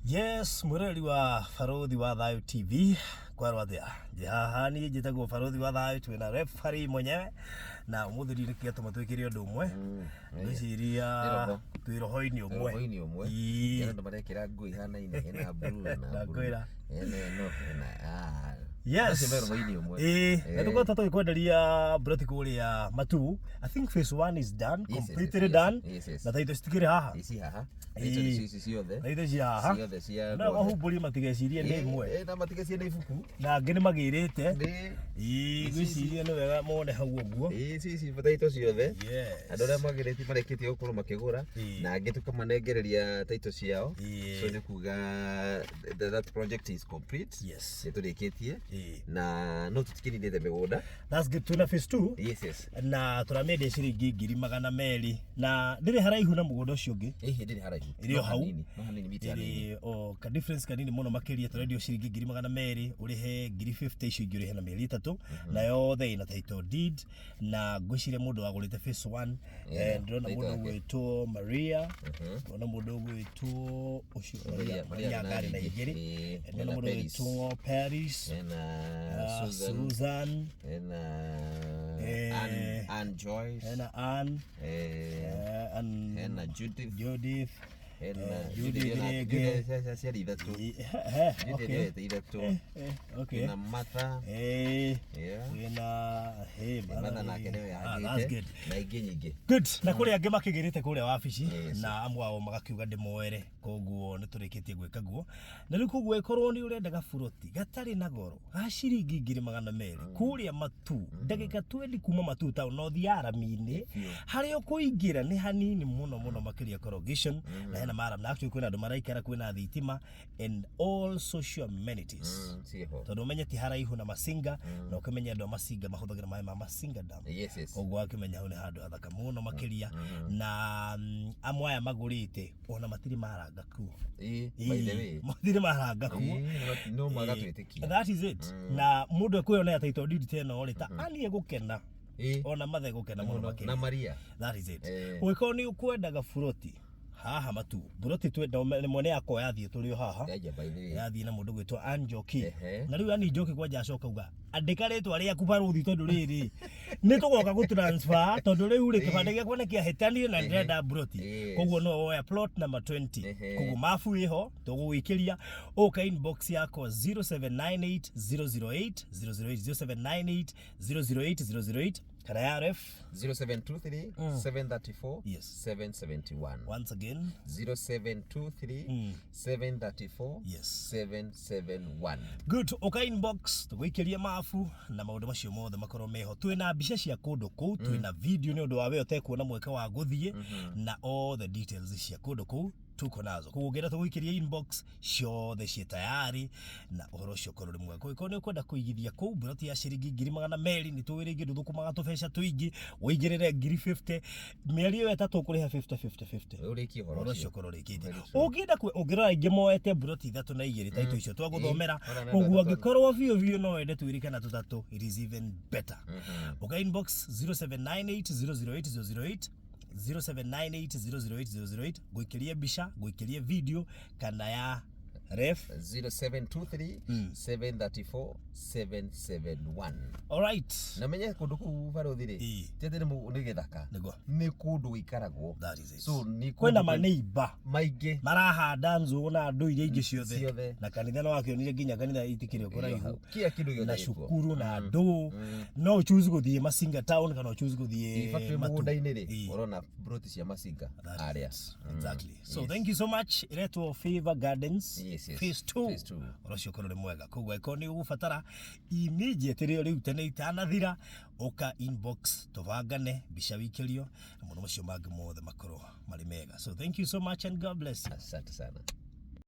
Yes, mwĩroreri wa Barũthi wa Thayũ TV, kwarwo atĩa? Njĩ haha niĩ njĩtagwo Barũthi wa Thayũ, twĩna referee mwenyewe na ũmũthĩ ndiũĩ nĩkĩ gĩatũma twĩkĩre ũndũ ũmwe. Ngwĩciria Nĩ roho. twĩ roho-inĩ ũmwe. Roho-inĩ ũmwe. Ĩĩ. Hena andũ marekĩra nguo ihanaine, hena blue na blue. Ndakwĩra. Hena ĩno, hena ah. Yes. Acio me roho-inĩ ũmwe. Ĩĩ, na Eh. tũkoretwo tũgĩkwenderia broti kũrĩa Matuu. I think phase one is done, Yes, yes, completely yes, done. yes. Na taito citikĩrĩ haha. Ici haha. Ĩĩ. Icio nĩcio ici ciothe. Na ithe cia haha. Ciothe cia No andũ othe. mahumbũrie matigecirie nĩ ĩmwe. Eh, na matigecirie nĩ ibuku. Na angĩ nĩ magĩrĩte. Nĩ Ĩĩ, ngwĩciria nĩ wega mone hau ũguo. Ĩĩ, ici ici taito ciothe. Yes. Andũ arĩa magĩrĩtie marĩkĩtie gũkorwo makĩgũra Ĩĩ. na angĩ tũkamanengereria taito ciao. Ĩĩ. So nĩ kuga that project is complete. Yes. Nĩ tũrĩkĩtie. Ĩĩ. Na no tũtikĩninĩte mĩgũnda. That's good. Twĩna phase 2 Yes. na tũramĩendia ciringi 200,000 na ndĩrĩ haraihu na mũgũnda ũcio ũngĩ. Ĩhĩ ndĩrĩ haraihu. Ĩrĩ o No hau. hanini, no hanini mita hanini. Ĩrĩ o ka difference kanini mũno makĩria, tũrendio ciringi 200,000, ũrĩhe 50,000, icio ingĩ ũrĩhe na mĩeri 3, na yothe ĩna title deed. Na ngwĩciria mũndũ wagũrĩte phase 1, Yeah, ndĩrona title mũndũ yake. ũgwĩtwo Maria, ndĩrona mũndũ ũgwĩtwo ũcio Maria, Maria Maria ngarĩ na igĩrĩ. Ĩĩ, Ndĩrona hena mũndũ Paris. ũgwĩtwo Paris, Hena ah, Susan, Susan, hena Eh, Ann Joyce, hena Ann, eh, Ann hena Judith, Judith, hena Judith Judith hena- rĩngĩ. Judith ciarĩ ithatũ. He, Judith okay. yoete ithatũ. Okay. Hena Martha, yeah. Wĩna hey, Martha nake nĩwe Ah, that's yagĩte good. na ingĩ nyingĩ. Good. Na kũrĩ angĩ makĩgĩrĩte kũrĩa wabici Yes. na amwe ao magakiuga ndĩmoere, koguo nĩ tũrĩkĩtie gwĩka guo. Na rĩu koguo ĩkorwo nĩ ũrenda gaburoti gatarĩ na goro ga ciringi 200,000 kũrĩa Matuu, ndagĩka 20 kuma Matuu town no thiĩ arami-inĩ, harĩa ũkũingĩra nĩ hanini mũno mũno makĩria corrugation, na hena maram, na actually kwĩna andũ maraikara, kwĩna thitima and all social amenities. Ciĩho. Tondũ ũmenye ti haraihu na Masinga, na ũkĩmenye andũ a Masinga mahũthagĩra maĩ ma Masinga Dam. Yes. Koguo wakĩmenya hau nĩ handũ hathaka mũno makĩria, na amwe aya magũrĩte ona matirĩ maranga kuo. Ĩĩ, by the way. Matirĩ maranga kuo. Ĩĩ, no magatwĩtĩkia. That is it. Na mũndũ ekwĩyonera title deed ta ĩno rĩ, ta ani egũkena, Ĩĩ, ona mathe gũkena mũno na makĩria. Maria. That is it. Eh. Ũngĩkorwo nĩ ũkwendaga buroti haha Matuu, buroti twenda mwene yakwa yathiĩ tũrĩ o haha. Yaja by the way. Yathiĩ na mũndũ gwĩtwo Ann Njoki. Ehe. Na rĩu Ann Njoki kwanja acoka uga andĩka rĩtwa rĩaku barũthi, tondũ rĩrĩ nĩ tũgoka gũ transfer, tondũ rĩu rĩ kĩbandĩ gĩakwa nĩ kĩahĩtanire na ndĩrenda broti. Koguo no woya plot number 20. Koguo mabu ĩho tũgũgũikĩria, ũka inbox yakwa 0798 008 008, 0798 008 008, kana ya ref 0723 734 771. Once again. 0723 734 771. Good. Ũka inbox tũgũikĩrie mabu na maũndũ macio mothe makorwo meho. Twĩna mbica cia kũndũ kũu, twĩna video nĩ ũndũ wa we ũtekuona mweke wa gũthiĩ, na all the details cia kũndũ kũu tuko nazo. Koguo ũngĩenda tũgũikĩrie inbox, ciothe ciĩ tayari na ũhoro ũcio ũkorwo ũrĩ mwega. Kũngĩkorwo nĩ ũkwenda kũigithia kũu mburoti ya ciringi 200,000, nĩ tũĩ rĩngĩ ndũthũkũmaga tũbeca tũingĩ, ũigĩrĩre 50,000, mĩeri ĩyo 3 ũkũrĩha 50 50 50. Ũrĩkie ũhoro ũhoro ũcio ũcio. ũkorwo ũrĩkĩtie. Very true. Ũngĩenda ũngĩrora ingĩ moete mburoti ithatũ na igĩrĩ taito icio twagũthomera. Ĩĩ, ona Koguo nĩ angĩkorwo biũ biũ no wende twĩrĩ kana tũtatũ, it is even better. Ũka inbox 0798 008 008, 0798 008 008, ngũikĩrie mbica, ngũikĩrie video, kana ya ref 0723 734 771. Alright. Na menye kũndũ kũu barũthi rĩ, Ĩĩ. ti atĩ nĩ gĩthaka, Nĩguo. nĩ kũndũ gũikaragwo. That is it. So nĩ kwĩna kũndũ maneiba maingĩ marahanda nzũũ na andũ iria ingĩ ciothe. Ciothe. Na kanitha no wakĩonire nginya kanitha itikĩrĩ o kũraihu. Kila kĩndũ gĩothe Na gĩkuo. cukuru na andũ, no ũchoose gũthiĩ Masinga town kana ũchoose gũthiĩ In fact, wĩ Matuu. mũgũnda-inĩ rĩ, Ĩĩ. ũrona broti cia Masinga That is harĩa. it. Exactly. So thank you so much. Iretwo Favor Gardens Yes. Phase 2. Phase two. Ũhoro ũcio ũkorwo ũrĩ mwega. Koguo angĩkorwo nĩ ũgũbatara immediate rĩo rĩu tene itanathira, ũka inbox tũbangane mbica wikĩrio na maũndũ macio mangĩ mothe makorwo marĩ mega. So thank you so much and God bless you. Asante sana.